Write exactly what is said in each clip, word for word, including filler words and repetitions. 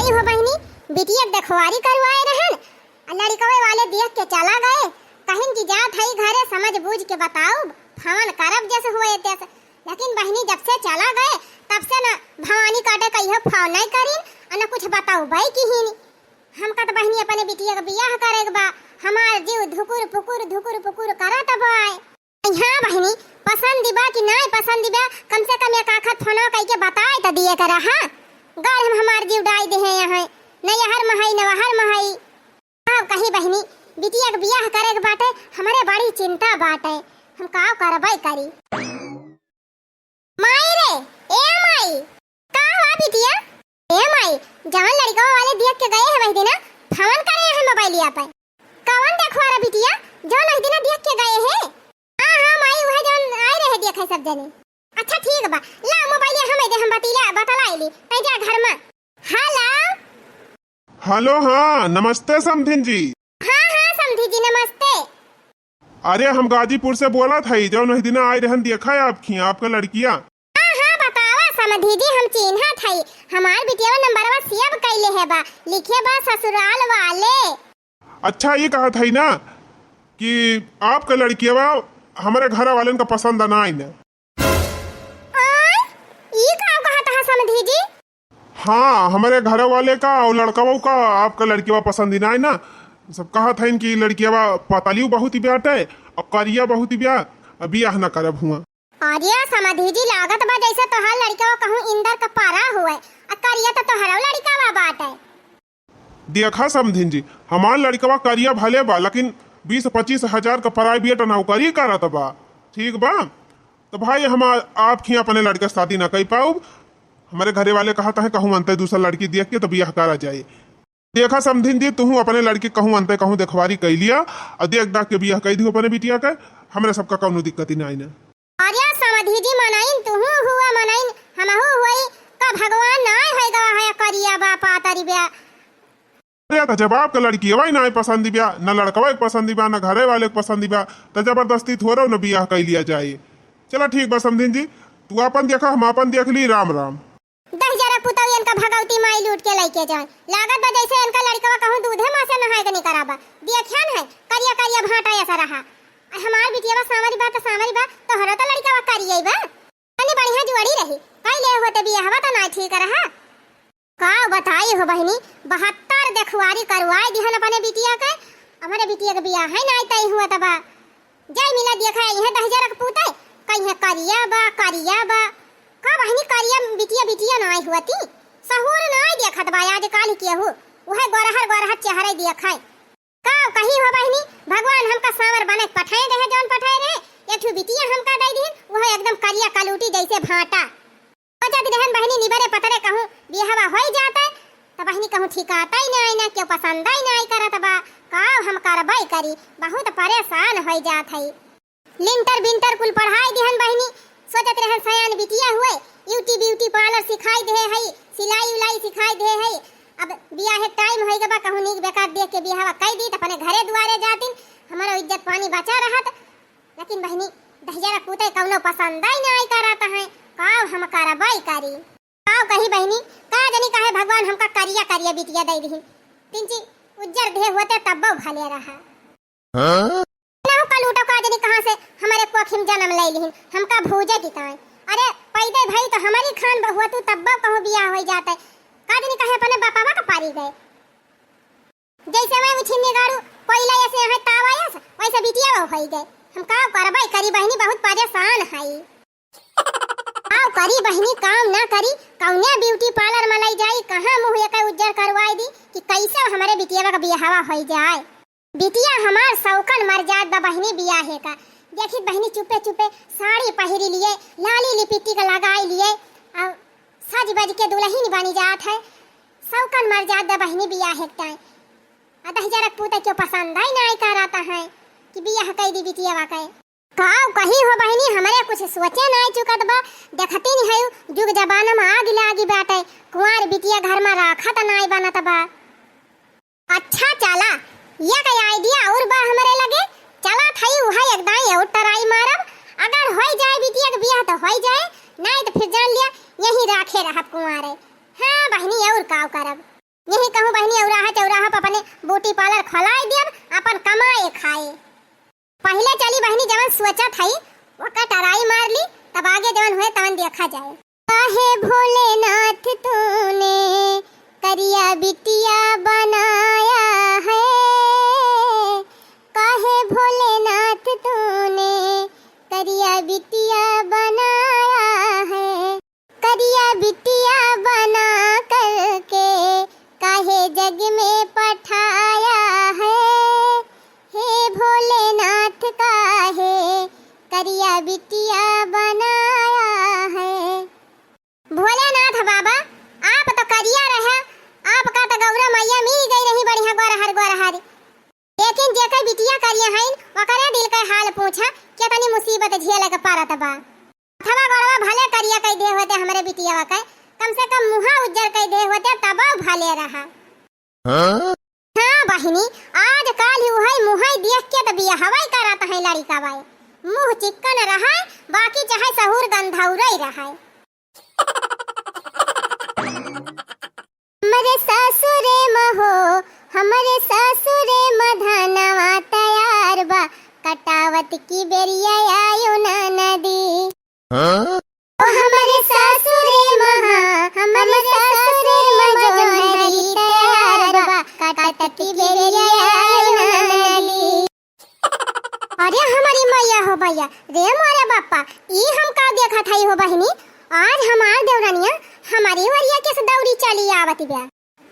हो बहिनी, बिटिया के देखवारी करवाए रहन, आ लड़कवे वाले देख के चला गए। कहिन कि जात हई घरे, समझ बूझ के बताउब, फोन करब जस होए तस। लेकिन बहिनी जब से चला गए, तब से न भवानी काटे कहियो फोन नहीं करिन, आ न कुछ बताउबे किहिन। हमका त बहिनी अपने बिटिया के बियाह करे के बा, हमार जीव धुकुर पुकुर धुकुर पुकुर करत बाय। हाँ बहिनी, पसंद बा कि नाय पसंद बा, कम से कम एक आखत फोनो कइके बताए त दिए के रहा। घर हम हमार जीव डाई देहे यहाँ, न यहर महई न वहर महई। अब कही बहिनी, बिटिया के बियाह करे के बाटे, हमरे बड़ी चिंता बाटे, हम का करबे करी। माई रे, ए माई, का हुआ बिटिया? ए माई, जवन लड़कवा वाले देख के गए हैं वही दिना, फोन करे हैं मोबाइलिया पे। कवन देखवारा बिटिया, जवन वही दिना देख के गए हैं? हाँ, हाँ माई, वह जवन आए रहे देखे सब जने। अच्छा ठीक बा, ला मोबाइलिया हमें दे, हम बतीला, बतला आइली, तै जा घर में। हेलो। हेलो, हाँ, नमस्ते समधिन जी। हाँ, हाँ, समधी जी, नमस्ते। अरे, हम गाजीपुर से बोलत हई, जौन ओहि दिना आए रहन, देखा है आपकी, आपका लड़किया। हाँ, हाँ, बतावा समधी जी, हम चिन्हत हई, हमार बिटिया नंबरवा सेव कइले है बा, लिखे बा ससुराल वाले। अच्छा, ये कहत हई ना कि आपका लड़किया हमारे घर वालन का पसंद ना आई ना। आय, ई का कहत हा समधी जी? हाँ, हमरे घर वाले का और लड़कवो का आपका लड़किया पसंद ही ना है ना। सब कहत हइन कि लड़किया पतलियो बहुत ही ब्याटे और करिया बहुत ही ब्या, अब बियाह ना करब हुआ। अरे समधी जी, लागत बा जैसे तोहार लड़किया कहूँ इंदर का पारा हुए, आ करिया तो तोहरो लड़किया बाटे। देखा समधिन जी, हमार लड़कवा करिया भले बा, लेकिन बीस पच्चीस हजार का प्राइवेट नौकरी करत बा, ठीक बा? तो भाई, हम आ-, आप ही अपने लड़के से शादी ना कर पाउब। हमारे घरे वाले कहत हैं, कहूँ अंते दूसरा लड़की देख के तो बियाह करा जाए। देखा समधिन जी, तुहूँ अपने लड़के कहूँ अंते कहूँ देखवारी कर लिया और देख दाख के बियाह कर दियो अपने बिटिया के, हमरे सबका कौनो दिक्कत ही ना आई ना। अरे समधी जी, मनइन तुहू हुआ, मनइन हमहू हुई, का भगवान नाय होई गवा है करिया बा पातरी ब्या। अरे, त जब आपका लड़कियवा ही नाय पसंद ब्या, न लड़कवा के पसंद ब्या, न घरे वाले के पसंद ब्या, त जबरदस्ती थोड़ो न बियाह कइ लिया जाए। चला ठीक बा समधिन जी, तू आपन देखा, हम आपन देख ली। राम राम। दहिजरा पुतौयन का भगवती माई लूट के लइके जाए। लागत बा जैसे इनका लड़कवा कहूँ दूधे माँ से नहाए के निकरा बा। देखियन है, करिया करिया भाटा ऐसा रहा। आ हमार बिटिया बा सांवरी बा त सांवरी बा, तोहरो त लड़कवा करिया बा। तनी बढ़िया जुआड़ी रही, कई ले होते बियाहवा त ना ठीक रहा। का बताई हो बहिनी, बहत्तर देखुआरी करवाए दिहन अपने बिटिया के, हमरे बिटिया के बियाह है ना तय हुआ तबा। जय मिला देखा, इहे दहिजरा के पूते, कहीं करिया बा, करिया बा। का बहिनी करिया बिटिया, बिटिया नाय हुअती? सहूर नाय देखत बा, आज काल केहू, उहे गोरहर, गोरहर चेहरे देखै। का कही हो बहिनी, भगवान हमका सांवर बने के पठाए रहे, जौन पठाए रहे, एक ठो बिटिया हमका दे दिहिन, उहे एकदम करिया कलूटी जैसे भाटा। सोचत रहन बहिनी निबरे पतरे कहूँ बियाहवा होई जाते, त बहिनी कहूँ ठिकाता ही नाय ना, केहू पसंद ही नाय करत बा, का हम करबै करी, बहुत परेशान होई जात हई। लिंटर बिंटर कुल पढ़ाई दिहन बहिनी, सोचत रहन सयान बिटिया हुए, यूटी ब्यूटी पार्लर सिखाई दे हई, सिलाई उलाई सिखाई दे हई। अब बियाह के टाइम होई गबा, कहूँ नीक बेकार देख के बियाहवा कई दी, त अपने घरे दुआरे जातिन, हमरो इज्जत पानी बचा रहत। लेकिन बहिनी, दहिजरा पूते कौनो पसंद ही नाय करत है, का हम करबै करी। का कही बहिनी, का जनी काहे भगवान हमका करिया करिया बिटिया दे दिहिन। तिनची उज्जर देह होते तब्बो भले रहा। हाँ? ना हो कलूटो का जनी कहाँ से हमरे कोखी में जन्म ले लिहिन, हमका भूजे की ताई। अरे पैदे भई तो हमारी खान बहुआ तू तब्बो कहूँ बियाह होई जाते। का जनी काहे अपने बापावा का पारी गए। जैसे मैं उछिन्नी गाड़ू कोयला ऐसे यहाँ तावा ऐस, वैसे बिटिया वो होई गए। हम का करबै करी बहिनी, बहुत परेशान हई। आओ करी बहिनी, काम ना करी, कौने ब्यूटी पार्लर में लई जाई, कहाँ मुँह एकर उज्जर करवाई दी कि कैसे हमरे बिटिया का बियाहवा होई जाए। बिटिया हमार सौकन मर जात बा बहिनी बियाहे का। देखित बहिनी चुपे चुपे साड़ी पहिरी लिए, लाली लिपिस्टिक लगाई लिए, और सज बज के दुलहिन बनी जात है। सौकन मर जात बा बहिनी बियाहे के टाइम। आ दहिजरा के पूते क्यों पसंद ही नाय करत है कि बियाह कई दी बिटिया के। का कही हो बहिनी, हमरे कुछ सोचे नाय चुकत बा। देखती नहीं है, जुग जमाना में आग लागी बाटे, कुंवार बिटिया घर में राखत नाय बनत बा। अच्छा चला, ये का आइडिया और बा हमरे लगे। चला थई उहे एक दाई और ट्राई मारब, अगर होई जाए बिटिया के बियाह तो होई जाए, नाय तो फिर जान लिया यहीं राखे रहब कुंवारे। हाँ बहिनी, और का करब। ब्यूटी पार्लर खोलाइ देब, आपन कमाए खाए। पहिले चली बहिनी, जवन सोचत हई, ओकर टराई मार ली, तब आगे जवन होए तवन देखा जाए। काहे भोलेनाथ तूने करिया बिटिया बनाया है, काहे भोलेनाथ तूने करिया बिटिया बनाया है, करिया बिटिया बना करके काहे जग में पठाया है, हे भोलेनाथ काहे करिया बिटिया बनाया है। भोलेनाथ बाबा, आप तो करिया रहे, आपका तो गौरा मैया मिल गई रही बढ़िया गोरहर गोरहर। लेकिन जेकर बिटिया करिया हईन, ओकरे दिल के हाल पूछा, केतनी मुसीबत झेले के पड़त बा। हथवा गोड़वा भले करिया कइ दे होते हमरे बिटिया के, कम से कम मुहा उज्जर कइ दे होते तबो भले रहा। हाँ? हाँ बहिनी, आज काल ही उहइ मुहइ देख के त बियाहवइ करत हैं लड़िका बाए। मुँह चिक्कन रहइ, बाकी चाहे सहूर गंधौरइ रहइ। हमरे ससुरे म हो, हमरे ससुरे म धनवा तैयार बा, कटावत की बेरिया आयो ना नदी। हाँ? ओ हमरे ससुरे म हा, हमरे ससुरे म जोहरी तैयार बा, कटावत की बेरिया आयो ना नदी। अरे हमारी मैया हो भैया, रे मोरे बापा, ई हम का देखत हई हो बहिनी? आज हमार देवरनिया हमारी ओरिया के से दौरी चली आवत बिया।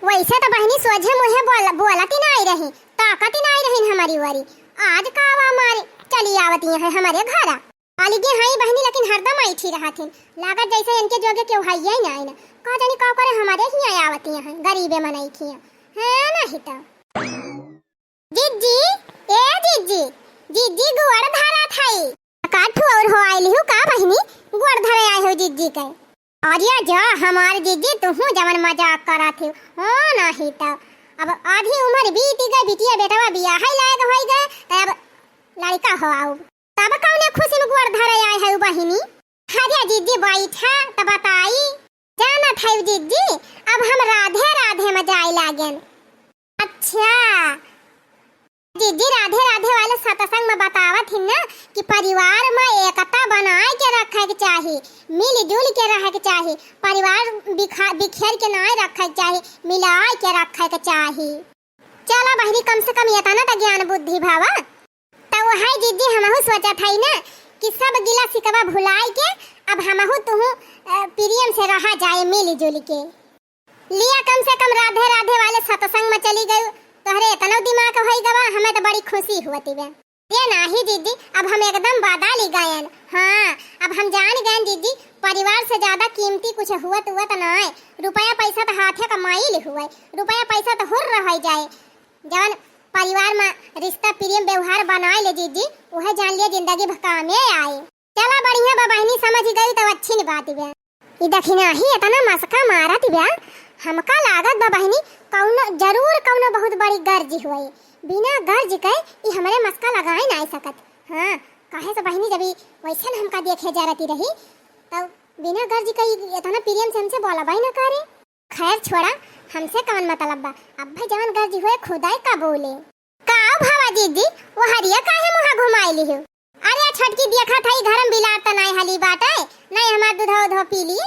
वैसे तो बहिनी सोझे मुँहे बोल-, बोलत ही नाई रही, ताकत ही नाई रही हमारी ओरी। आज का वा मारी चली आवत ही है हमारे घरा। अलगे हई बहिनी, लेकिन हरदम ऐठी रहत हिन। लागत जैसे इनके जोगे केहू हइये नाई ना। का जानी का करे हमारे हियाँ आवत ही हैं, गरीबे मनई खियाँ। है नहीं तो। जिज्जी, ए जिज्जी, जिज्जी गोड़ धरत हई। का ठुअर हो आइली हो का बहिनी, गोड़ धरे आए हो जिज्जी के? अरे जा हमार जिज्जी, तुहू जवन मजाक करत हो, हो नहीं तो। अब आधी उम्र बीत गई, बिटिया बेटवा बियाह लायक होई गए, त अब लड़का हो आऊ। तब कौने खुशी में गोड़ धरे आए हो बहिनी? अरे जिज्जी बैठा त बताई। जानत हऊ जिज्जी, अब हम राधे राधे में जाए लागेन। अच्छा जिज्जी, राधे राधे वाले सत्संग में बतावत हिन ना कि परिवार में एकता बनाए के रखे के चाही, मिलजुल के रहे के चाही, परिवार बिखा-, बिखेर के नाय रखे के चाही, मिलाए के रखे के चाही। चला बहिनी, कम से कम एतना त ज्ञान बुद्धि भावा। त वही जिज्जी हमहू सोचत हई ना कि सब गिला शिकवा भुलाए के अब हमहू तुहू, अ, प्रेम से रहा जाए मिलजुल के। लिया कम से कम राधे राधे वाले सत्संग में चली गई, तोहरे एतनो दिमाग होई गवा, हमें त बड़ी खुशी हुअत बा। ये नाही जिज्जी, अब हम एकदम बदल गएन। हाँ, अब हम जान गएन जिज्जी, परिवार से ज्यादा कीमती कुछ हुअत हुअत नाय। रुपया पैसा त हाथे कमाइल हुए, रुपया पैसा त हुर्र होइ जाए। जवन परिवार में रिश्ता प्रेम व्यवहार बनाए ले जिज्जी, उहे जान लिया जिंदगी भर कामे आए। चला बढ़िया बा बहिनी, समझ गई त अच्छी न बात बा। ई दखिनाही एतना मस्का मारत बा, हमका लागत बा बहिनी कौनो, जरूर कौनो बहुत बड़ी गर्ज हुई। बिना गर्ज के ई हमरे मस्का लगाए नाई सकत। हाँ, काहे से बहिनी जब ई वैसन हमका देखे जरती रही, तब बिना गर्ज के ई एतना प्रेम से हमसे बोलबे न करे। खैर छोड़ा, हमसे कवन मतलब बा, अब्बे जवन गर्ज हुए खुदाई का बोले। का भावा जिज्जी, वो हरिया काहे मुँह घुमाई लिहू? अरे छोटकी देखत हई घर में बिलार त नाई हली बाटे, नाई हमार दूधो उधो पी ली।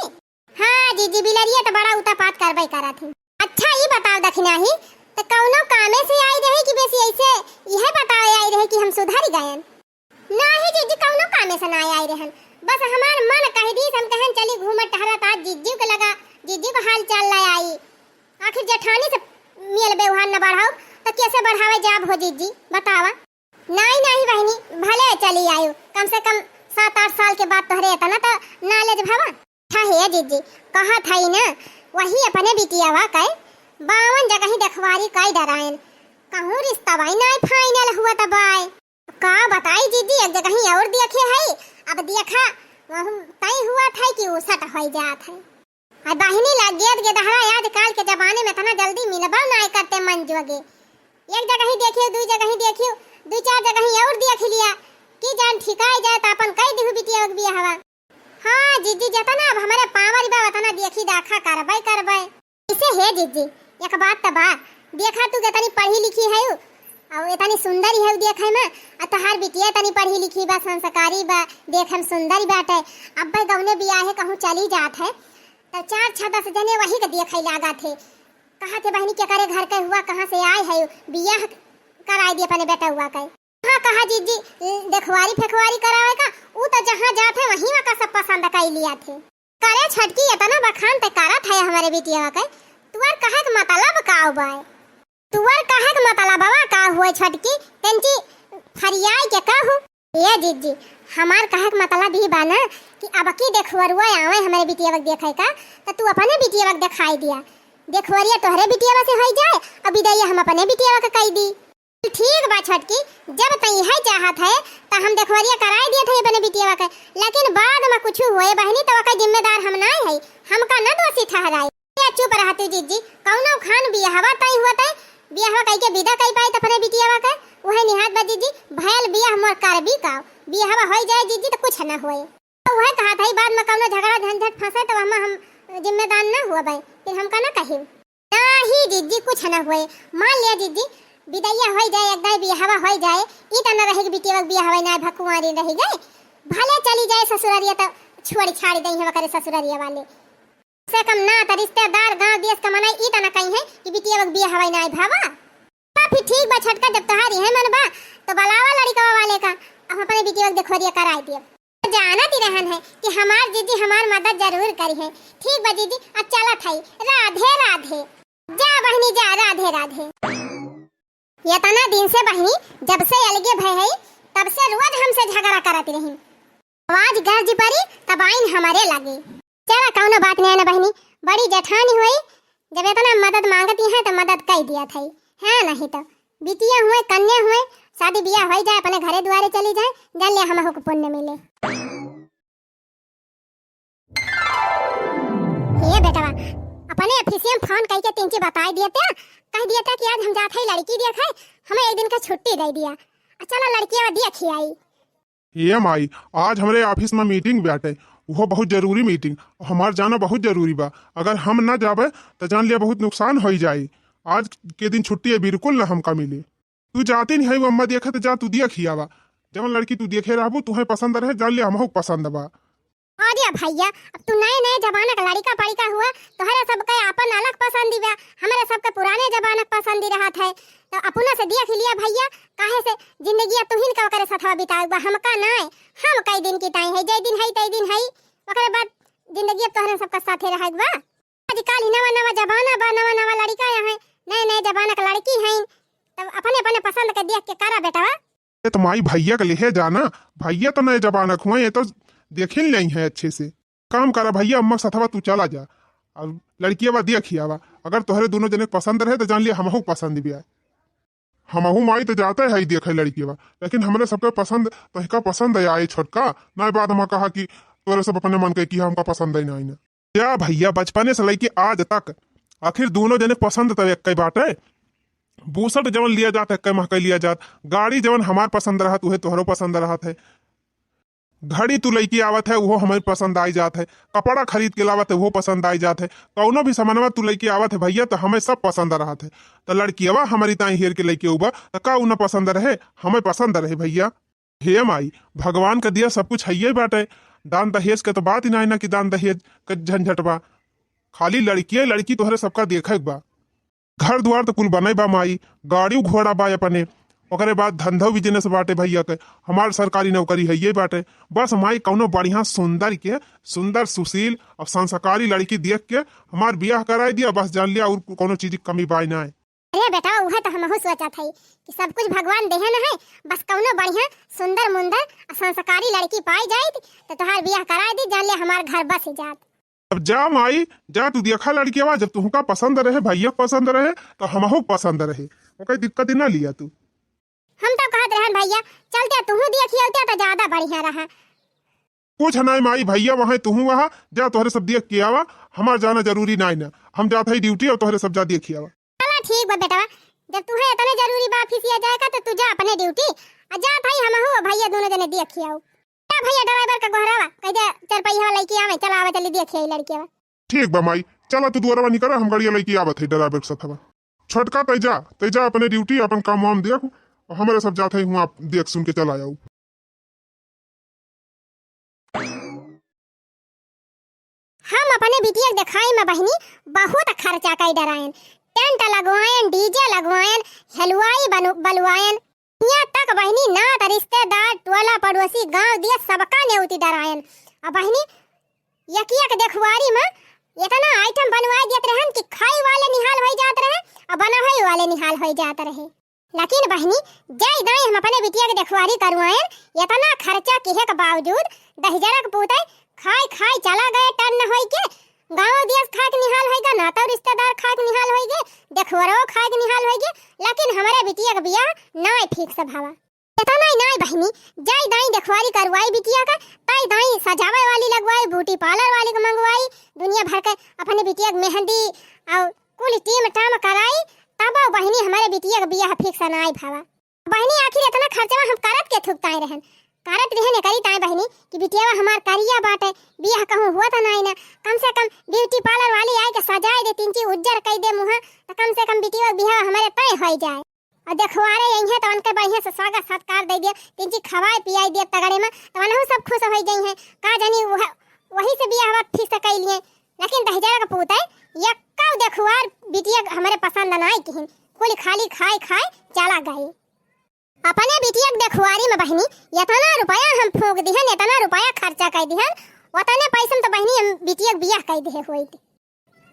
हाँ जिज्जी, बिलरिया त बड़ा उतापात करबे करत ही। अच्छा ई बताओ दखिनाही, त कौनो कामे से आई रही कि बेसी ऐसे इहे बतावे आई रही कि हम सुधर गएन? नाही जिज्जी, कौनो कामे से ना आई रहन, बस हमार मन कह दी, हम कहन चली घूमत टहरत आज जिज्जी के लगा, जिज्जी के हाल चाल ले आई। आखिर जेठानी से मेल व्यवहार न बढ़ाओ त कैसे बढ़ावे जाब हो जिज्जी, बतावा। नाही नाही बहिनी, भले चली आयु, कम से कम सात आठ साल के बाद तोहरे एतना त knowledge भवा। अच्छा हे जिज्जी, कहत हई ना, वही अपने बिटियावा के बावन जगही देखवारी कई डरायन, कहूँ रिश्ता बाई नाई final हुआ त बाय। का बताई जिज्जी, एक जगही और देखे हई, अब देखा वहू तय हुआ था कि उसट होई जात है। आ बहिनी लग गेद गेदहरा, आजकल के जमाने में इतना जल्दी मिलबा नाय करते मन जोगे। एक जगही देखियो, दुई जगही देखियो, दुई चार जगही और देख लिया, कि जान ठिकाई जाए त अपन कई दिहु बिटिया के बियाहवा। हाँ जिज्जी, जतना अब हमरे पावर बा उतना देखी दाखा करबे करबे। इसे हे जिज्जी, एक बात त बा, देखा तू केतनी पढ़ी लिखी है, अउ एतनी सुंदर ही है देखे में। आ तोहार बिटिया एतनी पढ़ी लिखी बा, संस्कारी बा, देखे में सुंदर ही बाटे। अब भाई गवने बियाहे कहूँ चली जात है, तो चार छह दस जने वही के देखे लागत है। कहा थे बहनी के करे घर के हुआ, कहाँ से आए है, बियाह कराए दिए अपने बेटउआ के। हाँ, कहा जीजी, देखवारी फेखवारी करावे का, ऊ तो जहाँ जात है वहीं वका सब पसंद कई लिया थे। करे छोटकी, एतना बखान ते करत है हमरे बिटिया के, तुअर कहे के मतलब का बाय? तुअर कहे के मतलबवा का हुए छोटकी, तंची फरियाई के कहू। ए जीजी, हमार कहे के मतलब ई बा ना कि अब की देखवरुआ आवे हमरे बिटिया के देखे का, तो तू अपने बिटिया के दिखाई दिया। देखवरिया तोहरे बिटिया से होई जाए, अब बिदाई हम अपने बिटिया के कई दी। ठीक बा छोटकी, जब तई है चाहत है, त हम देखवरिया कराए दिए थे अपने बिटिया के, लेकिन बाद में कुछ होए बहनी, तो ओकर जिम्मेदार हम नाय है, हमका न दोषी ठहराए। या चुप रह तू जीजी, कौनो खान बियाहवा तई हुआ तई, बियाहवा कई के विदा कई पाई त अपने बिटिया के, वह निहात बा जीजी, भयल बियाह मोर करबी का, बियाहवा होई जाए जीजी तो कुछ न होए। तो वह कहा था, बाद में कौनो झगड़ा झंझट फंसे तो हम, हम जिम्मेदार न हुआ भाई, फिर हमका न कही। नाही जीजी, कुछ न होए। मान लिया जीजी, बिदैया होई जाए, एक दाई बियाहवा होई जाए, ई त न रहे कि बिटिया के बियाहवा ना भकुआरी रही गए। भले चली जाए ससुररिया त छोड़ छाड़ दई है वकरे ससुररिया वाले। से कम ना त रिश्तेदार गांव देश का मनई ई त न कही है कि बिटिया के बियाहवा ना भवा। तो फिर ठीक बा छोटका, जब तोहार इहे मन बा तो बुलावा लड़िकवा वाले का, हम अपने बिटिया के देखोरिया कराई दियब। जानत ही रहन है कि हमार जीजी हमार मदद जरूर करी है। ठीक बा जीजी, अब चलत हई। राधे राधे। जा बहिनी जा, राधे राधे। एतना दिन से बहिनी जब से अलगे भय है, तब से रोज हमसे झगड़ा करत रही। आवाज गरज परी तब आइन हमरे लगे। चला कौनो बात नहीं है ना बहिनी, बड़ी जेठानी हुई, जब एतना मदद मांगती है तो मदद कई दिया था। हाँ नहीं तो बिटिया हुए, कन्या हुए, शादी बियाह होई जाए, अपने घरे दुआरे चली जाए, जान ले हमहू को पुण्य मिले। ए बेटवा, अपने ऑफिसिया में फोन कई के तिनची बताई दिए थे, कह दिए थे कि आज हम जात है लड़की देखे, हमें एक दिन का छुट्टी दे दिया। आ चला लड़किया देखी आई। ए माई, आज हमरे ऑफिस में मीटिंग बाटे, उहो बहुत जरूरी मीटिंग। हमार जाना बहुत जरूरी बा। अगर हम ना जाबे, त जान लिया बहुत नुकसान होई जाई। आज के दिन छुट्टी है, बिल्कुल ना हमका मिले। तू जाती नहीं है वो अम्मा देखे, त जा तू देखी आवा। जवन लड़की तू देखे रहबू, तुहे पसंद रहे, जान लिया हमहू पसंद बा। अरे भैया, अब तू नए नए जमाना का लड़िका पड़िका हुआ, तोहरे सबके आपन अलग पसंद बा, हमरे सबके पुराने जमाना के पसंद रहत है। तो अपना से देख लिया भैया, काहे से जिंदगी तुहिन का ओकरे साथवा बिताए बा, हमका नाय। हम कई दिन की ताई है, जय दिन है तय दिन है, ओकरे बाद जिंदगी अब तोहरे सबका साथे रहे बा। आजकल ही नवा नवा जमाना बा, नवा नवा लड़िका यहाँ है, नए नए जमाना के लड़की हैं, तब अपने अपने पसंद के देख के करा बेटवा। ये तो माई भैया के लिहे जाना, भैया तो नए जमाना के हुए, ये तो देखिन नहीं है अच्छे से। काम करा भैया, अम्मा के साथवा तू चला जा, और लड़किया बा देखी आवा, अगर तोहरे दोनों जने के पसंद रहे तो जान लिया हमहू पसंद भी आए। हमहू माई तो जाते है देखे लड़किया बा, लेकिन हमरे सबके पसंद तोहका पसंद आए छोटका, ना बाद हम कहा कि तोरे सब अपने मन के कि हमका पसंद है ना, ना। या भैया, बचपने से लेके आज तक आखिर दोनों जने पसंद तो एक ही बाटे। बुसट जवन लिया जात है, एक महका लिया जात। गाड़ी जवन हमार पसंद रहत, उहे तोहरो पसंद रहत है। घड़ी तू लइके आवत है, उहो हमें पसंद आई जात है। कपड़ा खरीद के लावत है, उहो पसंद आई जात है। कौनो भी सामानवा तू लइके आवत है भैया, तो हमें सब पसंद रहत है। तो लड़कियवा हमारी ताई हेर के लइके उबा, तो का उ न पसंद रहे? हमें पसंद रहे भैया। हे माई, भगवान का दिया सब कुछ हइये बाटे। दान दहेज के तो बात ही नाई ना कि दान दहेज के झंझट बा। खाली लड़किये लड़की तोहरे सबका देखे के बा। घर दुआर तो कुल बने बा माई, गाड़ी घोड़ा बा अपने, ओकरे बाद धंधो बिजनेस बाटे भैया के, हमार सरकारी नौकरी हइये बाटे। बस माई कौनो बढ़िया सुंदर के, सुंदर सुशील और संस्कारी लड़की देख के हमार बियाह कराई दिया, बस जान लिया और कौनो चीज की कमी बाई ना है। अरे बेटा, उहे तो हमहू सोचत हई कि सब कुछ भगवान देहे न है, बस कौनो बढ़िया सुंदर मुंदर आ संस्कारी लड़की पाई जाइत तो तोहार बियाह कराई दी, जान ले हमार घर बस जात। अब जा माई, जा तू देखा लड़कियवा, जब तुहका पसंद रहे, भैया के पसंद रहे, तो हमहू के पसंद रहे, ओकर दिक्कत ही ना लिया तू। हम तो कहत रहन भैया, चलते तुहू देखी होते तो ज्यादा बढ़िया रहा। कुछ नाई माई, भैया वहाँ, तुहू वहाँ, जा तोहरे सब देख के आवा, हमार जाना जरूरी नाई ना, हम जात हई ड्यूटी और तोहरे सब जा देख के आवा। चला ठीक बा बेटवा, जब तुहे इतने जरूरी बा ऑफिसिया जाए का तो तू जा अपने ड्यूटी, आ जा भाई हमहू भैया दोनों जने देख के आओ। जा भैया ड्राइवर का गोहरावा, कह दे चार पहिया वाला लेके आवे, चला आवे चली देख आई लड़किया। ठीक बा माई, चला तू दुआरवा निकला, हम गाड़िया लेके आवत है ड्राइवर के साथ हवा। छोटका, तै जा, तै जा अपने duty, अपन काम वाम देख, हमरे सब जात है हुआँ देख सुन के चला आऊ। हम अपने बिटिया के देखाई में बहिनी बहुत खर्चा कई डरायन, tent लगवायन, DJ लगवायन, हलवाई बनु-, बलवायन। यहाँ तक बहिनी नात रिश्तेदार, टोला पड़ोसी, गाँव दिया सबका नेउती डरायन। अब बहिनी यकिया के देखुआरी में इतना item बनवाई देत रहन कि खाई वाले निहाल होई जात रहे और बनवई वाले निहाल होई जात रहे। लेकिन बहिनी, जय दाई हम अपने बिटिया के देखवारी करवाएन, इतना खर्चा किहे के बावजूद दहिजरा के पूते खाई खाई चला गए टन होई के। गाँव दियस खाए के निहाल होई गे, नाता रिश्तेदार खाए के निहाल होई गे, देखवरो खाए के निहाल होई गे, लेकिन हमरे बिटिया के बियाह नाय ठीक से भावा। इतना ही नाय बहिनी, जय दाई देखवारी करवाई बिटिया का, तय दाई सजावे वाली लगवाई, beauty parlour वाली के मंगवाई, दुनिया भर के अपने बिटिया के मेहंदी और कुल टीम टाम कराई, तब बहिनी हमरे बिटिया के बियाह fix नाय भावा। बहिनी, आखिर इतना खर्चवा हम करत के थुकताए रहन? करत रहन एकरी ताए बहिनी कि बिटियावा हमार करिया बाटे, बियाह कहूँ हुआ त नाई ना, कम से कम beauty parlour वाली आए के सजाए दे, तिनची उज्जर कई दे मुँह, त कम से कम बिटियावा बियाह हमरे तय होई जाए। और देखवारे यही है तो उनके बढ़िया से स्वागत सत्कार दे दिया, तिनची खवाए पियाई दिया तगड़े में, तो उनहु सब खुश होई गई हैं। का जानी वह, वही से बियाह fix कई लिए। लेकिन दहिजरा के पूत है, यक्का देखुआर बिटिया हमरे पसंद ना आई किहिन, कुल खाली खाए खाए चला गए। अपने बिटिया के देखुआरी में बहिनी, इतना रुपया हम फूंक दिहन, इतना रुपया खर्चा कर दिहन, उतने पैसे में तो बहिनी हम बिटिया के बियाह कर दिहे होइत।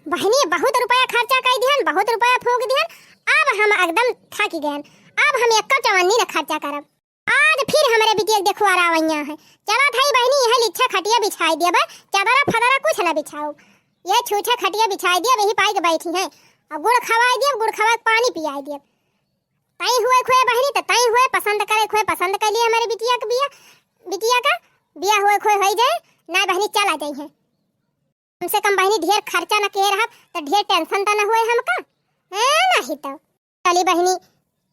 बहिनी बहुत रुपया खर्चा कर दिहन, बहुत रुपया फूंक दिहन, अब हम एकदम थक गए, अब हम एक चवन्नी न खर्चा करब। आज फिर हमरे बिटिया के देखुआरा आवैया है। चला थाई बहिनी, यह लिच्छा खटिया बिछाई दिया बा, चादरा फदरा कुछ ना बिछाओ, यह छूछा खटिया बिछाई दिया, यही पाई के बैठी हैं। और गुड़ खवाई दिया, गुड़ खवा के पानी पियाई दिया। तई हुए खुए बहिनी, त तई हुए पसंद करे खुए पसंद कर लिए हमरे बिटिया के बिया, बिटिया का बिया हुए खुए होई जाए, ना बहिनी चला जाई है। कम से कम बहिनी ढेर खर्चा न किहे रहब, त ढेर tension त न होए हमका, हैं? नहीं तो चली बहिनी,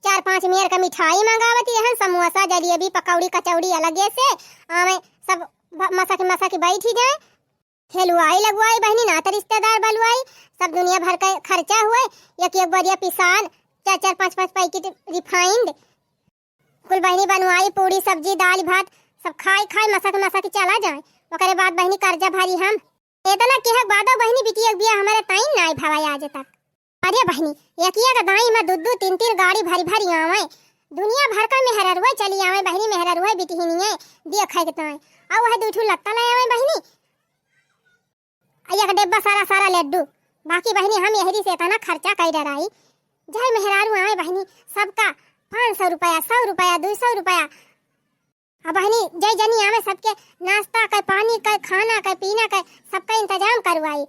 चार पाँच मेर का मिठाई मंगावती रहन, समोसा, जलेबी, पकौड़ी, कचौड़ी अलगे से आवे, सब भ-, मसक मसक बैठी जाए। हेलुआई लगुआई बहिनी, नात रिश्तेदार बलुआई, सब दुनिया भर का खर्चा हुए, एक एक बोरिया पिसान, चार चार पाँच पाँच packet refined, कुल बहिनी बनवाई, पूड़ी, सब्जी, दाल, भात, सब खाई खाई मसक मसक चला जाए। ओकरे बाद बहिनी कर्जा भरी हम। इतना किहक बादो बहिनी बिटिया के बिया हमरे ताई नाई भवाई आज तक। अरे बहिनी, एकिया के दाई में दू दू तीन तीन गाड़ी भरी भरी आवे। दुनिया भर का मेहररुए चली आवे बहिनी, मेहररुए बिटिहिनिए दिया खाए के ताई। और वह दू ठू लत्ता ले आवे बहिनी। आ एक डिब्बा सारा सारा लड्डू। बाकी बहिनी हम यहरी से इतना खर्चा कई डराई। जय मेहरारू आवे बहिनी, सबका पाँच सौ रुपया, सौ रुपया, दो सौ रुपया। आ बहिनी जय जनी आवे सबके नाश्ता के, पानी के, खाना के, पीना के, सबका इंतजाम करवाई।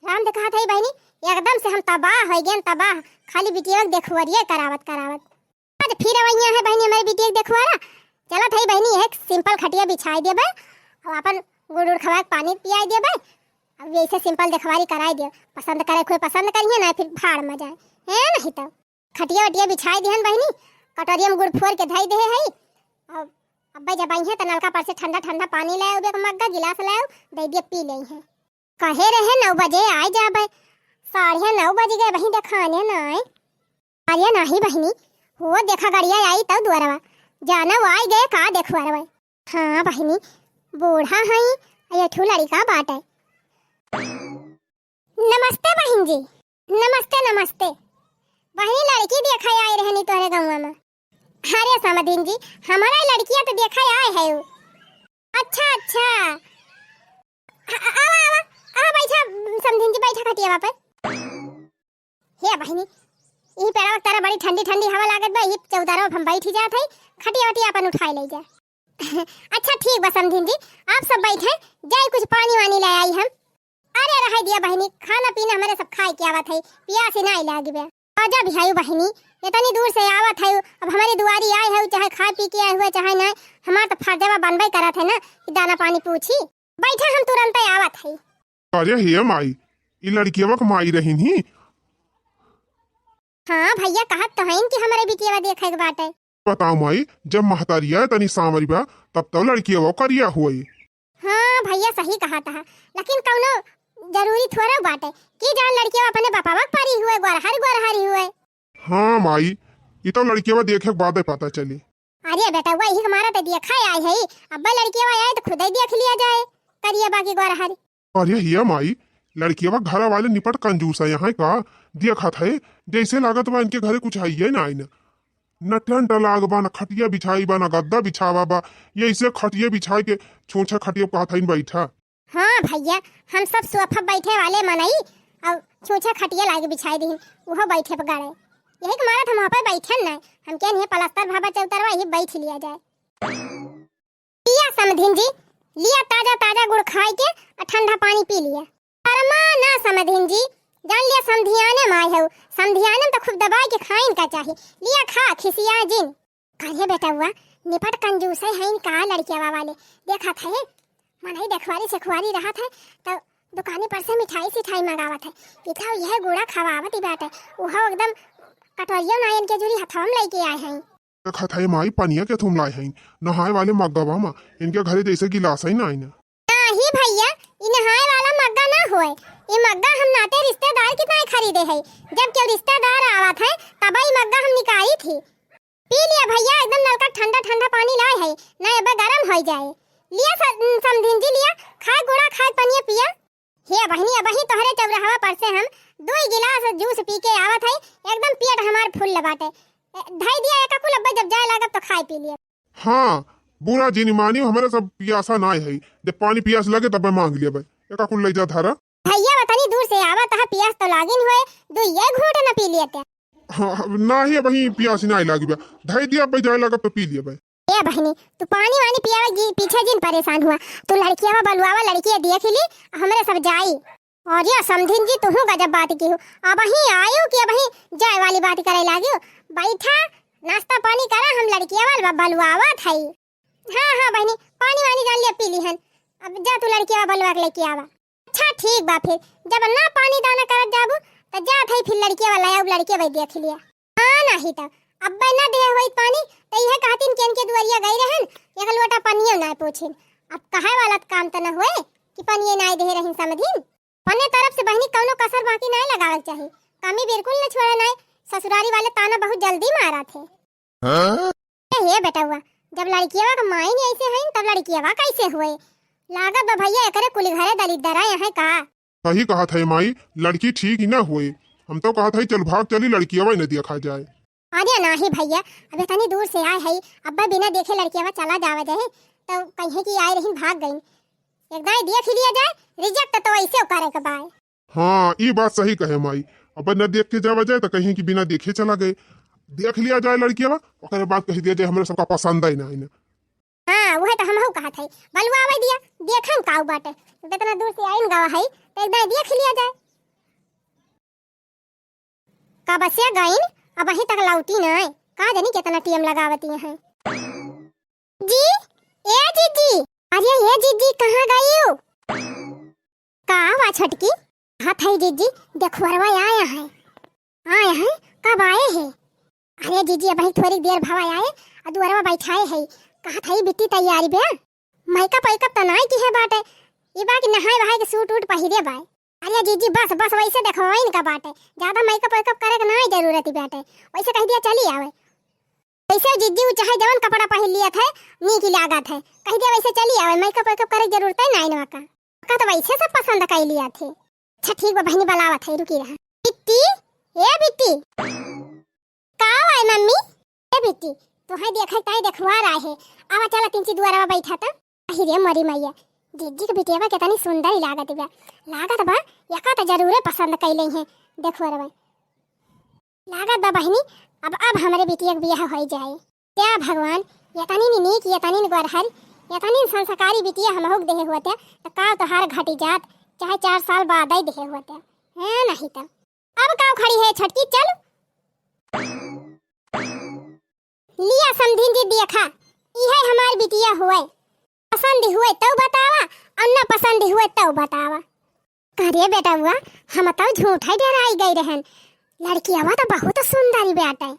राम देखा था बहिनी, एकदम से हम तबाह हो गए, तबाह। खाली बिटिया के देखुआरिये करावत करावत। आज फिर अवैया है बहिनी हमरे बिटिया के देखुआरा। चलत है बहिनी, एक simple खटिया बिछाई देबे और अपन गुड़ उड़ खवाए के पानी पियाई देबे। अब ऐसे simple देखवारी कराई दे, पसंद करे खुए पसंद करिए ना, फिर भाड़ में जाए, है नहीं तो। खटिया वटिया बिछाई दिहन बहिनी, कटोरिया में गुड़ फोर के धई दे है। अब अब्बे जब आई है तो नलका पर से ठंडा ठंडा पानी ले आओ, एक मग्गा गिलास ले आओ, दे दिए पी ले है। कहे रहे नौ बजे आए जाबे, साढ़े नौ बज गए, वहीं देखाने ना आए। अरे नाही बहिनी, वो देखा गड़िया आई तब दुआरवा, जाना वो आई गए का देखुआरवा। हाँ बहिनी, बूढ़ा हई, ये ठू लड़िका बाटे। नमस्ते बहिन जी, नमस्ते नमस्ते। बहिनी लड़की देखा आई रहनी तोहरे गाँव में। अरे समधिन जी, हमारा लड़किया तो देखा आए है वो। अच्छा अच्छा, आ- आ- आवा आवा, आ बैठा समधिन जी, बैठा खटियावा पे। हे बहिनी, ई पेड़वा के तरह बड़ी ठंडी ठंडी हवा लागत बा, ई चौदरवा पे हम बैठी जात है, खटिया वटिया अपन उठाए ले जा। अच्छा ठीक बा समधिन जी, आप सब बैठे, जाए कुछ पानी वानी ले आई हम। अरे रहे दिया बहिनी, खाना पीना हमरे सब खाए के आवत है, पियास ही नाई लागी बे। आजा भी आयु बहिनी, इतनी दूर से आवत है, अब हमरे दुआरी आए है, चाहे खाए पी के आए हुए चाहे ना, हमार तो फर्जवा बनबे करत है ना कि दाना पानी पूछी। बैठा हम तुरंत आवत है। अरे हे माई, ई लड़कियवा के माई रहिन ही। हाँ भैया, कहत तो हईन कि हमरे बिटियवा देखे के बाटे। बताओ माई, जब महतारिया तनी सांवरी बा, तब तो लड़कियवा करिया हुई। हाँ भैया, सही कहत हा, लेकिन कौनो जरूरी थोड़ा बाटे कि जान लड़कियवा अपने बापावा के परी हुए, गोरहर गोरहरी हुए। हाँ माई, ई तो लड़कियवा देखे के बादे पता चली। अरे बेटवा, यही के मारा तो देखा आए है। अब्बे लड़कियवा आए तो खुदे देख लिया जाए, करिए बाकी गोरहर। अरे हिया माई, लड़कियवा घरा वाले निपट कंजूस है यहाँ का। देखत है, जैसे लागत बा इनके घरे कुछ है ही ना, ना टेंट लाग बा, ना खटिया बिछाई बा, ना गद्दा बिछावा बा। यैसे खटिया बिछाई के छूछे खटिया कहत है बैठा। हाँ भैया, हम सब सोफा बैठे वाले मनई, और छूछे खटिया लाके बिछाई दीहिन, उहो बैठे पे गड़े। यही के मारत हम वहाँ पे बैठन ना, हम क्या नहीं पलस्तर भाबा चौतरवा, यही बैठ लिया जाए। लिया समधिन जी, लिया ताजा ताजा गुड़ खाई के और ठंडा पानी पी लिया। अरे माँ ना समधिन जी, जान लिया समधियाने माय हऊ, समधियाने में तो खूब दबाई के खाइन का चाही। लिया खा, खिसिया जिन। कहे बेटवा, निपट कंजूस है, हैं का लड़किया वाले। देखत है, मनई देखवारी सेखवारी रहत है, तो दुकानी पर से मिठाई सिठाई मंगावत है। इधर यह गुड़ा खवावत ही बाटे, उहो एकदम कटोरियो ना इनके जुरी हथवा में लेके आए हैं। देखत है माई, पनिया के थुम लाए हैं, नहाए वाले मग्गवा मा, इनके घरे जैसे गिलास है ना, ना। नाही भैया, ई नहाए वाला मग्गा ना होए, ई मग्गा हम नाते रिश्तेदार की ताई खरीदे है। जब केहू रिश्तेदार आवत है, तब ई मग्गा हम निकाली थी। पी लिया भैया, एकदम नलका ठंडा ठंडा पानी लाए है, ना अबे गरम होई जाए। लिया स-, समधिन जी लिया, खाए गुड़ा खाए पनिया पिया। हे बहिनी, अबही तोहरे चौराहवा पर से हम दुई गिलास जूस पी के आवत है, एकदम पेट हमार फुल बाटे। ए, धई दिया एका कुल, अब्बे जब जाए लागब तो खाए पी लिया। हाँ, बुरा जिन मानियो, हमरे सब पियासा नाय है, जब पानी पियास लगे तब मांग लिया भाई, एका कुल ले जा धारा। भैया, वतनी दूर से आवत है, पियास तो लागिन होए, दुइये घूंट न पी लेते। हाँ, हाँ, नाही, अबही पियासी नाही लागी बा। धई दिया भाई, जाए लागब तो पी लिया भाई। ए बहिनी, तू पानी वानी पियावे जी, पीछे जिन परेशान हुआ। तू लड़कियावा बलुआवा, लड़किया देख ली, हमरे सब जाई। अरे समधिन जी, तुहू गजब बात की हो। अबही आयो कि अबही जाए वाली बात करे लागियो? बैठा, नाश्ता पानी करा, हम लड़कियावा ब-, बलुआवा थाई। हाँ, हाँ बहिनी, पानी वानी जान लिया पी ली हन। अब जा तू लड़कियावा बलुआ के लेके आवा। अच्छा ठीक बा फिर, जब ना पानी दाना करत जाबू, त जात हई फिर लड़किया वाला आऊ, लड़किया भाई देख लिया। हाँ नाही त, अब्बे ना देह होई पानी, त इहे कहतीन कि इनके दुआरिया गई रहन, एक लोटा पनियो ना पूछिन। अब कहे वाला त काम त न होए कि पनिये ना देह रहिन समधिन। अपने तरफ से बहिनी कौनो कसर बाकी ना लगावे के चाही, कमी बिल्कुल न छोड़े ना, ससुरारी वाले ताना बहुत जल्दी मारा थे। हाँ? ए, हे बेटउआ, जब लड़कियवा के माई नहीं ऐसे हईन, तब लड़कियवा कैसे हुए? लागत बा भैया एकरे कुली घरे दलिद्दर आए हैं का? सही कहत है माई, लड़की ठीक ही ना हुए। हम तो कहत है चल भाग चली लड़कियवा ही न देखा जाए। अरे नाही भैया, अब इतनी दूर से आए है, अब्बे बिना देखे लड़कियवा चला जावे जाए, तो कहीं की आए रही भाग गई। एक दाई देख ही लिया जाए, reject तो ऐसे करे के बाय। हाँ, ई बात सही कहे माई। अब न देख के जावा जाए त कहीं कि बिना देखे चला गए। देख लिया जाए लड़किया, ओकरे बाद कह दिया जाए हमरे सबका पसंद ही ना, ना। हाँ, वह तो हमहू कहत है। बलुआवे दिया, देखन काऊ बाटे। जब इतना दूर से आइन गवा है, तो एक दाई देख लिया जाए। कब से गइन, अबहीं तक लौटी नाय। का जानी कितना टीम लगावती हैं। जी, ए जीजी, अरे ए जीजी, कहाँ गई हो? का हुआ छोटकी? हाँ थई जीजी, देखुअरवा आया है। आया है? कब आए है? अरे जीजी, अबहीं थोड़ी देर भवा आए, आ दुअरवा बैठाए है। कहा थई बिट्टी तैयारी बे? Makeup वेकअप त नाई किहे बाटे, ई बा कि नहाए वहाए के suit वूट पहिरे बाय। अरे जीजी, बस, बस, वैसे देखवाइन का बाटे, ज्यादा makeup वेकअप करे के नाई जरूरत ही बाटे, वैसे कह दिया चली आवे। वैसे जीजी उ चाहे जवन कपड़ा पहिर लिया थे, नीक ही लागत है, कह दिया वैसे चली आवे, makeup वेकअप करे के जरूरत ही नाई ना का। का तो वैसे सब पसंद कर लिया थे। अच्छा ठीक बा बहनी, बुलावत है, रुकी रहा। बिट्टी, ए बिट्टी। का हुआ है मम्मी? ए बिट्टी, तोहे देखे ताई देखुआर आए है। आवा चला तिनची दुआरवा बैठा त। अहि रे मोरी मैया, जीजी के बिटियावा केतनी सुंदर ही लागत बा। लागत बा, एका त जरूरे पसंद कैले हैं देखुअरवा। लागत बा बहिनी, अब, अब हमरे बिटिया के बियाह होई जाए। या भगवान, एतनी नीक, एतनी गोरहर, एतनी संस्कारी बिटिया हमहू के देहे होते, त का तोहार घटी जात, चाहे चार साल बाद ही देहे होते। हैं, नहीं त। अब का उखड़ी है छोटकी, चल। लिया समधिन जी देखा, इहे हमार बिटिया हुए। पसंद हुए तउ बतावा, और न पसंद हुए तउ बतावा। अरे बेटउआ, हम तउ झूठे डराई गई रहन। लड़कियावा त बहुत सुंदर बाटे।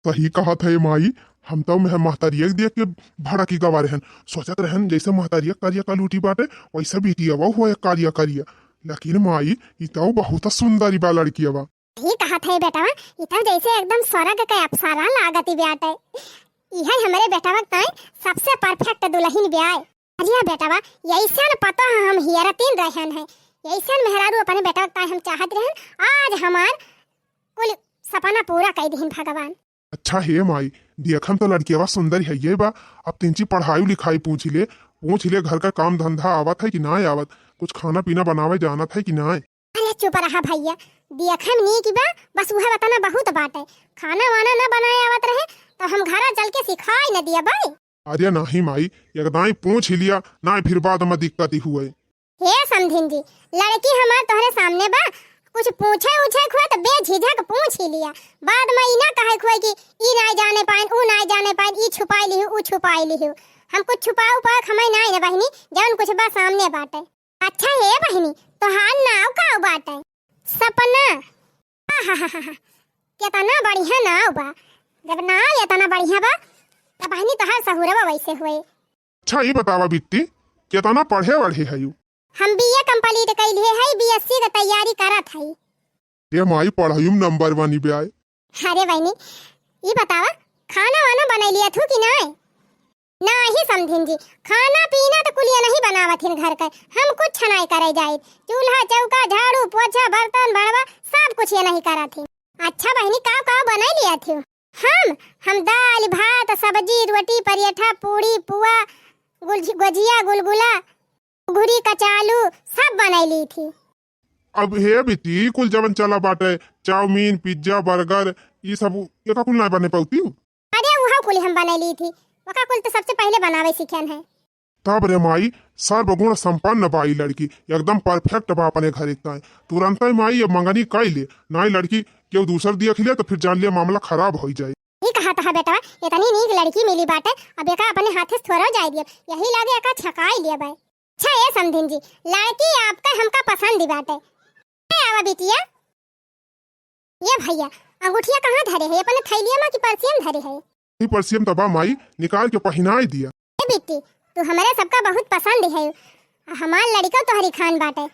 सही कहत है माई, हम तउ महतरिया के देख के भड़की गवा रहन। सोचत रहन जैसे महतरिया करिया कलूटी बाटे, वैसे बिटियावा हुए करिया करिया। लेकिन माई, ई तउ बहुत सुंदर बा लड़कियावा। ए ई कहत है बेटवा, ई तो जैसे एकदम स्वर्ग के अप्सरा लागत बाटे। इहे हमरे बेटवा के ताई सबसे perfect दुलहिन ब्याय। अरे बेटवा, यैसन पतोह हम हियरतिन रहन है, यैसन मेहरारू अपने बेटवा के ताई हम चाहत रहन। आज हमार कुल सपना पूरा कइ दिहिन भगवान। अच्छा हे माई, देखन तो लड़कियवा सुंदर हइये बा। अब तिनची पढ़ाई लिखाई पूछ ले, पूछ ले घर का काम धंधा आवत है कि नाय आवत, कुछ खाना पीना बनावे जानत है कि नाय। अरे चुप रहा भैया, देखन नीक बा, बस उहे बतना बहुत बाटे। खाना वाना न बनाए आवत रहे तो हम घरा चल के सिखाई न दिया बाई। अरे नाही माई, एकदम पूछ ही लिया, नाय फिर बाद में दिक्कत ही हुए। हे समधिन जी, लड़की हमार तोहरे सामने बा, कुछ पूछे उछे के हुए तो बेझिझक पूछ ही लिया। बाद में ई ना कहे के हुए कि ई नाय जाने पाइन, ऊ नाय जाने पाइन, ई छुपाई लिहू, ऊ छुपाई लिहू। हम कुछ छुपाऊ पाक हमें नाय न बहिनी, जौन कुछ बा सामने बाटे। अच्छा हे बहिनी, तोहार नाव का बाटे? सपना। आहाहाहा, केतना बढ़िया नाव बा। जब नाव एतना बढ़िया बा, त बहिनी तोहार सहुरवा वैसे हुए। अच्छा, ई बतावा बिट्टी, केतना पढ़े वढ़े हयू? हम बीए complete कइले हई, बीएससी के तैयारी करत हई। रे माई, पढ़ाई में number one ब्याय। अरे बहिनी, ई बतावा, खाना वाना बनैली हथू कि नाय? नाही समधिन जी, खाना पीना त कुल ये नहीं बनावत हिन घर के, हम कुछ नाय करे जाइत। चूल्हा चौका, झाड़ू पोछा, बर्तन बड़वा, सब कुछ ये नहीं करत हिन। अच्छा बहिनी, का का बनैली हथू? हम हम दाल, भात, सब्जी, रोटी, परेठा, पूड़ी, पुआ, गुलझी-, गोजिया, गुलगुला, घुघरी, कचालू सब बनैली थी। अब हे बिट्टी, कुल जवन चला बाटे, चाउमीन, पिज्जा, बर्गर, ई सब एका कुल ना बने पौती। अरे उहा कुल हम बनैली थी, ओका कुल तो सबसे पहले बनावे सीखन है। तब रे माई, सर्वगुण संपन्न बा ई लड़की, एकदम perfect बा अपने घरे के ताई। तुरंतै माई ये मंगनी कइ ले, नाई लड़की केहू दूसर देख ले तो फिर जान ले मामला खराब होइ जाए। ई कहत हा बेटवा, इतनी नीक लड़की मिली बाटे, अब एका अपने हाथे से थोड़ा जाए दियब, यही लागे एका छकाई लेबै। अच्छा ए समधिन जी, लड़की आपका हमका पसंद ही बाटे। ए आवा बिटिया, ये भैया, अंगूठिया कहाँ धरे है? अपने थैलिया में कि पर्सिया में धरे है? ई पर्सिया में तो बा माई, निकाल के पहिनाई दिया। ए बिट्टी, तू हमरे सबका बहुत पसंद है। हमार लड़िका तोहरी खान बाटे।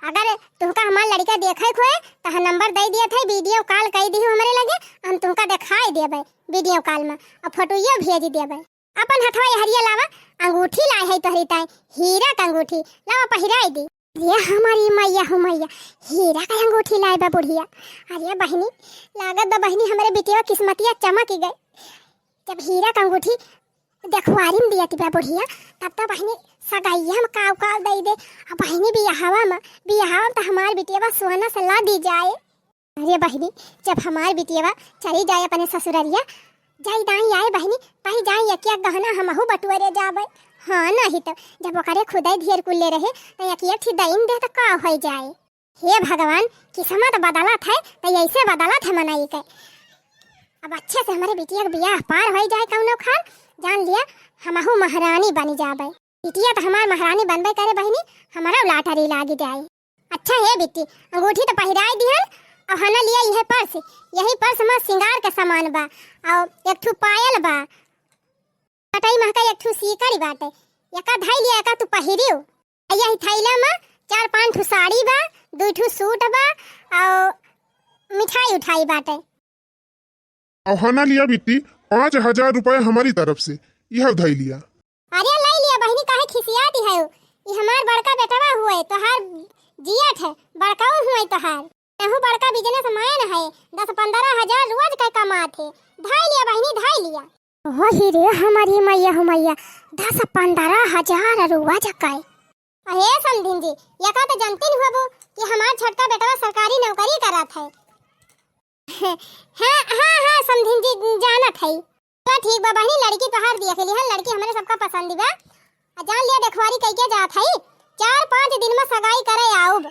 अगर तुहका हमार लड़िका देखे के होए, तो हम नंबर दे दिया थे, video call कई दिहु हमरे लगे, हम तुहका देखाई देबे video call में, और फोटोइयो भेज देबे। अपन हथवा एहरिया लावा, अंगूठी लाए है तोहरी ताई, हीरा के अंगूठी, लावा पहिराई दी। रे हमारी मैया हो मैया, हीरा के अंगूठी लाए बा बुढ़िया। अरे बहिनी, लागत बा बहिनी हमरे बिटिया किस्मतिया चमक गए। जब हीरा के अंगूठी देखवारी में दिया बा बुढ़िया, तब तो बहिनी सगाइया में काव काव दई दे। अब बहिनी बियाहवा में, बियाहवा में तो हमार बिटिया सोना से लदी जाए। अरे बहिनी, जब हमार बिटियवा चली जाए अपने ससुररिया, जाई दाई आए बहिनी, ताई जाई एक एक गहना हमहू बटुअरे जाबे। हाँ, नहीं तो जब ओकरे खुदे ढेर कुल्ले रहे, तो एक एक ठी दइन दे तो का होई जाए। हे भगवान, किस्मत बदलत है, तो ऐसे बदलत है मनई के। अब अच्छे से हमारे बिटिया के बियाह पार होई जाए कौनो खान, जान लिया हमहू महारानी बनी जाबे। बिटिया तो हमार महारानी बनबे करे बहिनी, हमारा lottery लागी जाए। अच्छा हे बिट्टी, अंगूठी तो पहिराई दिहन, अब हना लिया यह पर्स, यही पर्स में सिंगार के सामान बा, और एक ठू पायल बा, कटई महका एक ठू सीकड़ी बाटे, एका धई लिया, एका तू पहिरियो। आ यही थैला में चार पांच ठू साड़ी बा, दुई ठू सूट बा, और मिठाई उठाई बाटे। अउर हना लिया बिट्टी, पाँच हजार रुपया हमारी तरफ से, यह धई लिया। अरे लई लिया बहिनी, काहे खिसियाती है? ई हमार बड़का बेटवा हुए, तोहार जियट है, बड़काऊ हुए तोहार। एहू बड़का businessman है, दस पन्द्रह हजार रोज के कमात है। धई लिया बहिनी, धई लिया। वही रे हमारी मैया हो मैया, दस पन्द्रह हजार रोज के। अहे समधिन जी, यका तो जानती नहीं हुआ कि हमार छोटका बेटवा सरकारी नौकरी करत है। हाँ, हाँ, हाँ, समधिन जी, जानत हई। तो ठीक बा बहिनी, लड़की तोहार देख लिहन, लड़की हमरे सबका पसंद बा। आ जान लिया, देखवारी कइके जात हई, चार पाँच दिन में सगाई करे आउब।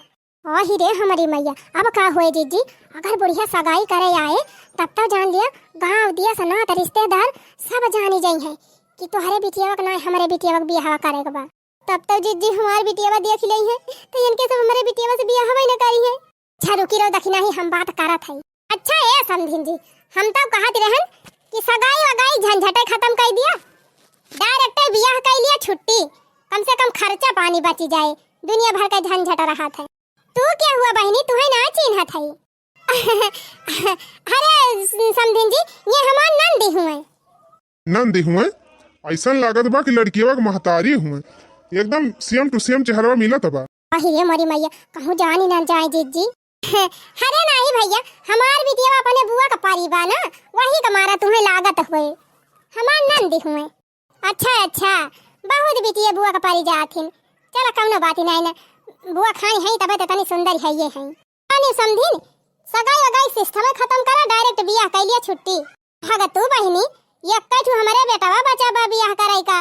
ओ ही रे हमरी मैया, अब का होए जीजी, अगर बुढ़िया सगाई करे आए, तब तो जान लिया, गाँव दिया सनात रिश्तेदार सब जानी जाई है कि तोहरे बिटियावा के ना हमरे बिटियावा के बियाहवा करे के बा। तब तो जीजी हमार बिटियावा देख लेई है, तो इनके सब हमरे बिटियावा से बियाहवा ही न करी है। अच्छा रुकी रहो, दखिना ही हम बात करत हई। अच्छा ए समधिन जी, हम तो कहत रहन कि सगाई वगाई झंझटे खत्म कर दिया, direct बियाह कर लिया, छुट्टी, कम से कम खर्चा पानी बची जाए, दुनिया भर का झंझट रहत है। तू क्या हुआ बहिनी, तुहे ना चिन्हत हई? अरे समधिन जी, ये हमार नंदी हुए। नंदी हुए? ऐसन लागत बा कि लड़कियवा के महतारी हुए, एकदम same to same चेहरवा मिलत बा। अहि रे मोरी मैया, कहूँ जानी ना जाए जिज्जी। अरे नाही भैया, हमार बिटियवा अपने बुआ का परी बा ना, वही का मारा तुम्हें लागत हुए। हमार नंदी हुए। अच्छा अच्छा, बहुत बिटिया बुआ का परी जात हिन। चला कौनो बात ही नाही ना, बुआ खाई है तबे तो तनी सुंदर है ये है। अरे समधिन, सगाई वगाई system खत्म करा, direct बियाह कइ लिया छुट्टी। भगतू बहिनी, एक्कै ठू हमरे बेटवा बचा बा बियाह करइ का।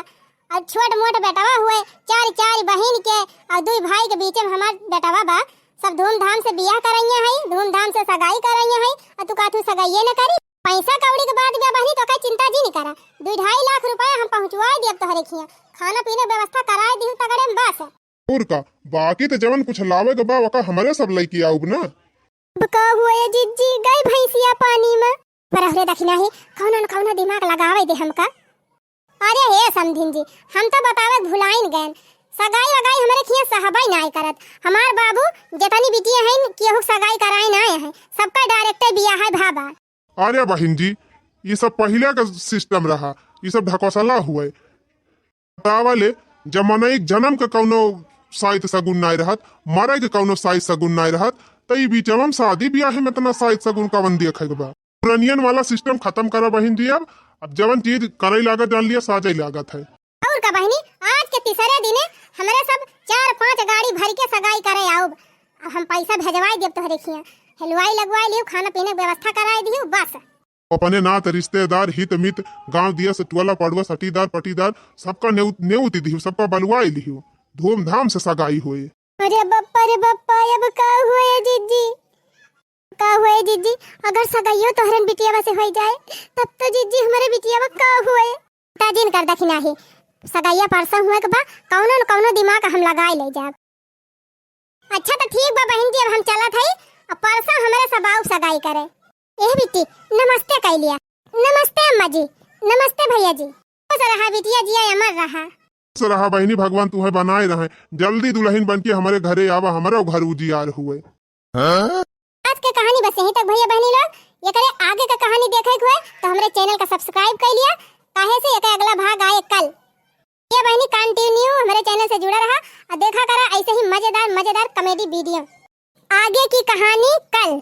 अब छोट मोट बेटवा हुए, चार चार बहिन के अउर दुइ भाई के बीचे में हमार बेटवा बा। सब धूमधाम से बियाह करइया है, धूमधाम से सगाई करइया है, अउर तू का तू सगाइये न करी? पैसा कौड़ी के बात बा बहिनी, तो का चिंता जी नहीं करा। दुइ ढाई लाख रुपया हम पहुँचवाए दियब तोहरे खिया, खाना पीने के व्यवस्था कराए दिहु तगड़े में बस। अउर का, बाकी त जवन कुछ लावे के बा, ओका हमरे सब लइके आउब ना। अब का हुए जिज्जी, गई भैंसिया पानी में। पर अरे दखिना ही, कौनो न कौनो दिमाग लगावे दे हमका। अरे हे समधिन जी, हम तो बतावे भुलाइन गएन। सगाई वगाई हमरे खिया सहबाई नाय करत। हमार बाबू जेतनी बिटिया हैं, केहू के सगाई कराए नाय हैं, सबका direct बियाह है भाबा। अरे बहिन जी, ई सब पहिले का system रहा, ई सब ढकोसला हुए। बतावा ले, जब मनई के जन्म के कौनो साइत सगुन नाय रहत, मरे के कौनो साइत सगुन नाय रहत, त ई बीचवा में शादी बियाह में इतना साइत सगुन कवन देखे के बा? पुरनियन वाला system खत्म करा बहिन जी। अब, अब जवन चीज करई लागत जान लिया, साजई लागत है। अउर का बहिनी, आज के तीसरे दिने हमरे सब चार पांच गाड़ी भरि के सगाई करे आउब। अब हम पैसा भेजवाई देब तोहरे खिया, हलवाई लगवाई लिहु, खाना पीने के व्यवस्था कराई दिहु, बस। अपने नात रिश्तेदार, हित मित, गांव दिया से टोला पड़वा, सटीदार पटीदार, सबका नेउत, नेउत दिहु, सबका बलवाई लिहु, धूमधाम से सगाई होए। अरे बप्पा रे बप्पा, अब का होए जिज्जी? का होए जिज्जी? अगर सगाइयो तोहरन बिटियावा से होई जाए, तब तो जिज्जी हमरे बिटियावा का होए? ताजिन कर दखिना ही, सगाइया परसों हुए के बा, कौनो न कौनो दिमाग हम लगाए ले जाब। अच्छा तो ठीक बा बहिन जी, अब हम चलत हई, अब परसों हमरे सब आउब सगाई करे। एह बिट्टी, नमस्ते कइ लिया। नमस्ते अम्मा जी, नमस्ते भैया जी। खुश रहा बिटिया, जिया अमर रहा। खुश रहा बहिनी, भगवान तुहे बनाए रहे। जल्दी दुलहिन बन के हमरे घरे आवा, हमरो घर उजियार हुए। आज के कहानी बस यहीं तक भैया बहिनी लोग। एकरे आगे का कहानी देखे के हुए तो हमरे channel का subscribe कइ लिया, काहे से एकर अगला भाग आए कल। ये बहिनी continue हमरे channel से जुड़ा रहा अउर देखा करा ऐसे ही मजेदार मजेदार comedy video। आगे की कहानी कल।